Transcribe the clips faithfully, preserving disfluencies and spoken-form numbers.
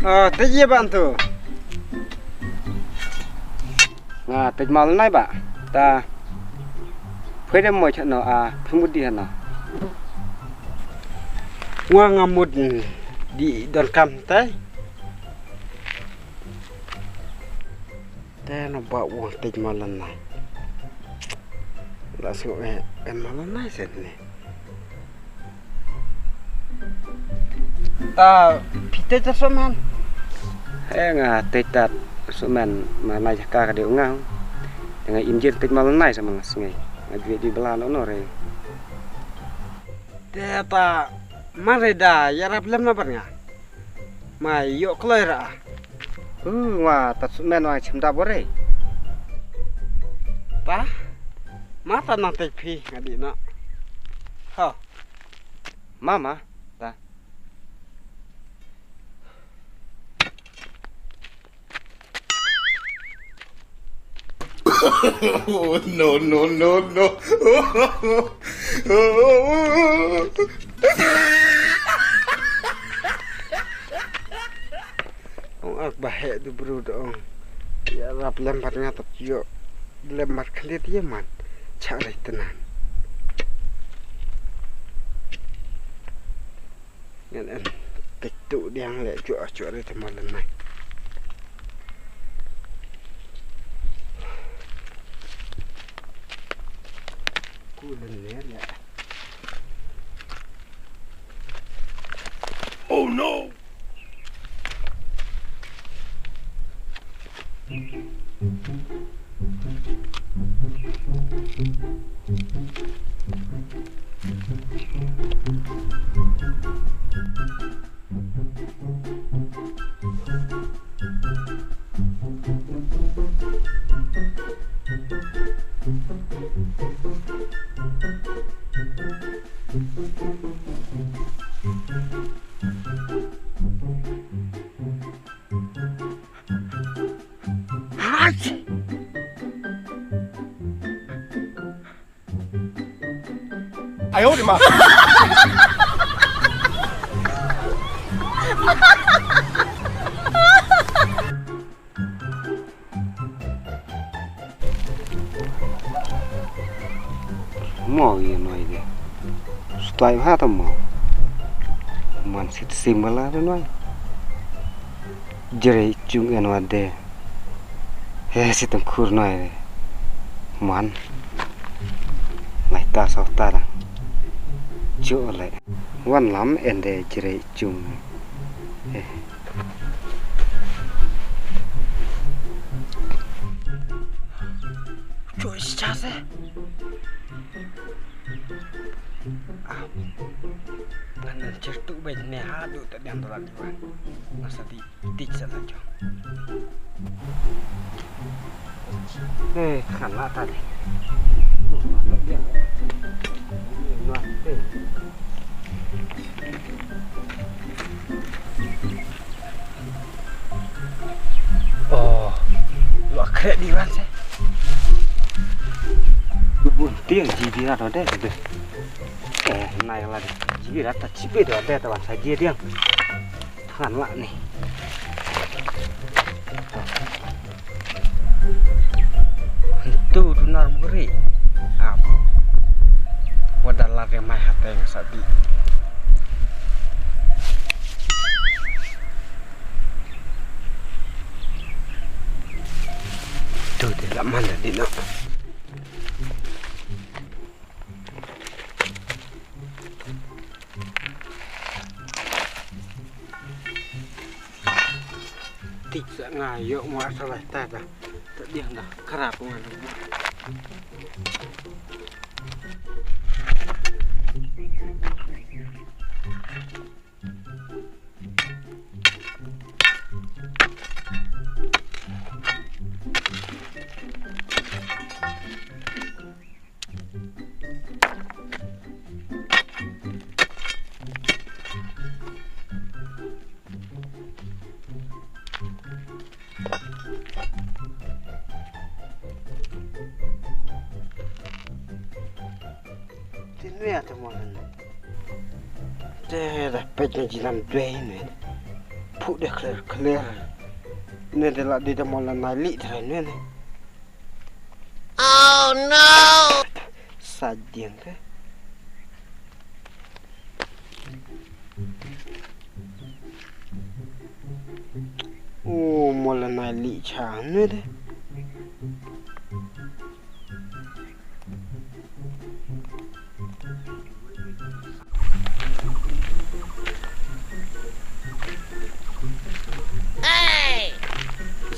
Ah, te ye ban tu. Nga tij mal nai ba. Ta. Phe de mo chano a phe mut di hana. Wa nga mut di don kam te. Te na ba wa tij mal nai. La sngewbha em mal nai sen ne. Ta phi tei ta somen. He nga tei ta somen ma na jaka ka dei u nga. Te nga im jir tei ma la nai sa ma nga sngi. Nga jwe di bela no no re. Te ta ma re da ya rap lem na bar nga. Ma yo kloi ra. Hu wa ta somen wa chim da bore. Ta ma ta nang tei phi nga di no. Ha. Mama, ta. Oh, no, no, no, no. Ong ak ba heh du bru da ong. Ya rap lem bat nga tap yo. Lem bat khliet ye man. Cha rai tenan. Ngan en. Kek tu diang le chua chua rai te mal nai. Ku len ne le. Oh no! Mo ye noi de. Stai ha ta mo. Man sit sim bala de noi. Jere chung en wa de. He sit tam khur noi de. Man. Lai ta so ta da. Cho le. Wan lam en de jere chung. He. Cho is cha se. Ah. Ngan ngan chertu bai ne ha du ta diang dola diwan. Nasa di dik sa la jo. Eh, kan la ta di. Oh, lu akrek di wan se. Bun tiang jibi ada deh, deh. Eh, nai lagi. Jibi rata cipe deh, deh, tawan saja dia. Tangan lah nih. Ntu dunar buri. Ap. Wada lade mai hateng sadi. Tu de la man di no. Tik sa nga yok mo asal ta ta. Tak dia dah kerap nga. Te nwe te mo lan. Te da peit na jilam dwe nwe. Phu de clear clear. Ne de la de da mo lan nai li te nwe ne. Oh no! Sa dien te. Oh, mo lan nai li cha nwe de.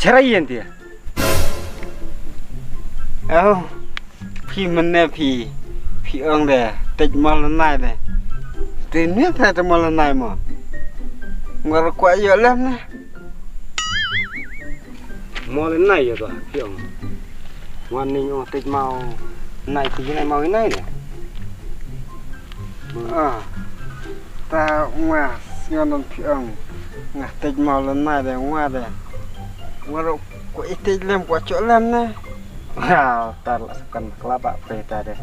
Chara yen tia. Oh, phi mane phi, phi ong de, tej mo lan nai de. Te ne ta te mo lan nai mo. Ngor kwa yo lem ne. Mo lan nai yo to, phi ong. Wan ni ong tej mo nai ti nai mo nai de. Ah. Ta ngwa, sngan non phi ong. Nga tej mo lan nai de, ngwa de. Ngwa ro ko i tej lem, ko cho lem ne. Ha, ta la sakan klaba pe ta de.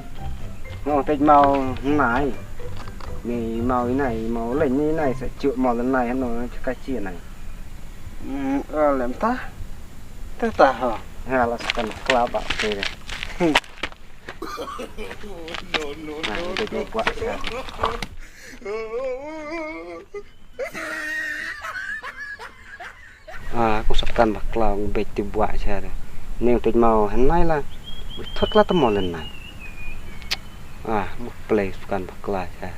Ngo tej mo nai. Ni mo i nai, mo len ni nai sa chu mo lan nai no ka chi nai. Mm, oh, lem ta. Te ta ho. Ha, la sakan klaba pe de. Ah, bej buah sha. Ah, ku sap tan bakla, bej ti buah sha de. Neng tej mau hen nai la. Thot la temo len nai. Ah, mu play sukan bakla sha.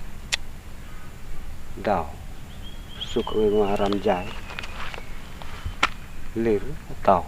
Dau. Suk wi ngwa ram jai. Lir tau.